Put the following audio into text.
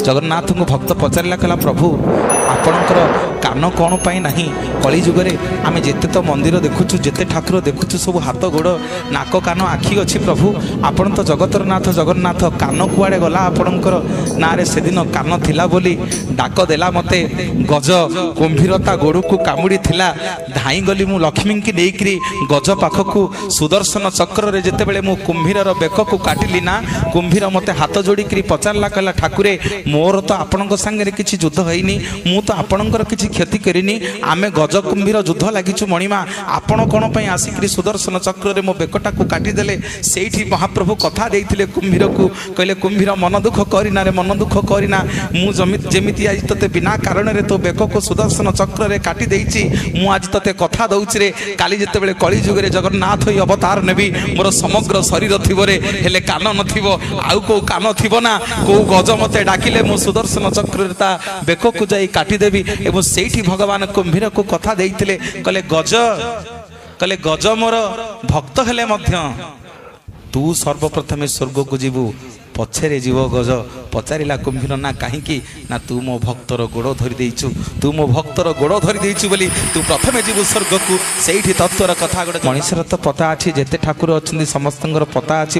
ଜଗନ୍ନାଥଙ୍କୁ ଭକ୍ତ ପଚାରିଲା, କହିଲା ପ୍ରଭୁ ଆପଣଙ୍କର କାନ କ'ଣ ପାଇଁ ନାହିଁ? କଳିଯୁଗରେ ଆମେ ଯେତେ ତ ମନ୍ଦିର ଦେଖୁଛୁ, ଯେତେ ଠାକୁର ଦେଖୁଛୁ, ସବୁ ହାତ ଗୋଡ଼ ନାକ କାନ ଆଖି ଅଛି। ପ୍ରଭୁ ଆପଣ ତ ଜଗତର ନାଥ ଜଗନ୍ନାଥ, କାନ କୁଆଡ଼େ ଗଲା ଆପଣଙ୍କର? ନାଁରେ ସେଦିନ କାନ ଥିଲା ବୋଲି ଡାକ ଦେଲା ମୋତେ ଗଜ କୁମ୍ଭୀର, ତା ଗୋଡ଼କୁ କାମୁଡ଼ି ଥିଲା। ଧାଇଁଗଲି ମୁଁ ଲକ୍ଷ୍ମୀଙ୍କି ନେଇକିରି ଗଜ ପାଖକୁ। ସୁଦର୍ଶନ ଚକ୍ରରେ ଯେତେବେଳେ ମୁଁ କୁମ୍ଭୀରର ବେକକୁ କାଟିଲି ନା, କୁମ୍ଭୀର ମୋତେ ହାତ ଯୋଡ଼ିକିରି ପଚାରିଲା, କହିଲା ଠାକୁରେ ମୋର ତ ଆପଣଙ୍କ ସାଙ୍ଗରେ କିଛି ଯୁଦ୍ଧ ହେଇନି, ମୁଁ ତ ଆପଣଙ୍କର କିଛି କ୍ଷତି କରିନି, ଆମେ ଗଜ କୁମ୍ଭୀର ଯୁଦ୍ଧ ଲାଗିଛୁ ମଣିମା, ଆପଣ କ'ଣ ପାଇଁ ଆସିକିରି ସୁଦର୍ଶନ ଚକ୍ରରେ ମୋ ବେକଟାକୁ କାଟିଦେଲେ? ସେଇଠି ମହାପ୍ରଭୁ କଥା ଦେଇଥିଲେ କୁମ୍ଭୀରକୁ, କହିଲେ କୁମ୍ଭୀର ମନ ଦୁଃଖ କରିନା ରେ, ମନ ଦୁଃଖ କରିନା, ମୁଁ ଯେମିତି ଆଜି ତୋତେ ବିନା କାରଣରେ ତୋ ବେକକୁ ସୁଦର୍ଶନ ଚକ୍ରରେ କାଟି ଦେଇଛି, ମୁଁ ଆଜି ତୋତେ କଥା ଦଉଛି ରେ, କାଲି ଯେତେବେଳେ କଳିଯୁଗରେ ଜଗନ୍ନାଥ ହୋଇ ଅବତାର ନେବି, ମୋର ସମଗ୍ର ଶରୀର ଥିବ ରେ, ହେଲେ କାନ ନଥିବ। ଆଉ କୋଉ କାନ ଥିବ ନା, କୋଉ ଗଜ ମୋତେ ଡାକିଲେ ମୁଁ ସୁଦର୍ଶନ ଚକ୍ରରେ ତା ବେକକୁ ଯାଇ କାଟିଦେବି। ଏବଂ ସେଇଠି ଭଗବାନ କୁମ୍ଭୀରକୁ କଥା ଦେଇଥିଲେ, କହିଲେ ଗଜ, କହିଲେ ଗଜ ମୋର ଭକ୍ତ ହେଲେ ମଧ୍ୟ ତୁ ସର୍ବପ୍ରଥମେ ସ୍ୱର୍ଗକୁ ଯିବୁ, ପଛରେ ଯିବ ଗଜ। ପଚାରିଲା କୁମ୍ଭୀର ନା କାହିଁକି? ନା ତୁ ମୋ ଭକ୍ତର ଗୋଡ଼ ଧରି ଦେଇଛୁ, ତୁ ମୋ ଭକ୍ତର ଗୋଡ଼ ଧରି ଦେଇଛୁ ବୋଲି ତୁ ପ୍ରଥମେ ଯିବୁ ସ୍ୱର୍ଗକୁ। ସେଇଠି ତତ୍ତ୍ୱର କଥା ଗୋଟେ, ମଣିଷର ତ ପତା ଅଛି, ଯେତେ ଠାକୁର ଅଛନ୍ତି ସମସ୍ତଙ୍କର ପତା ଅଛି।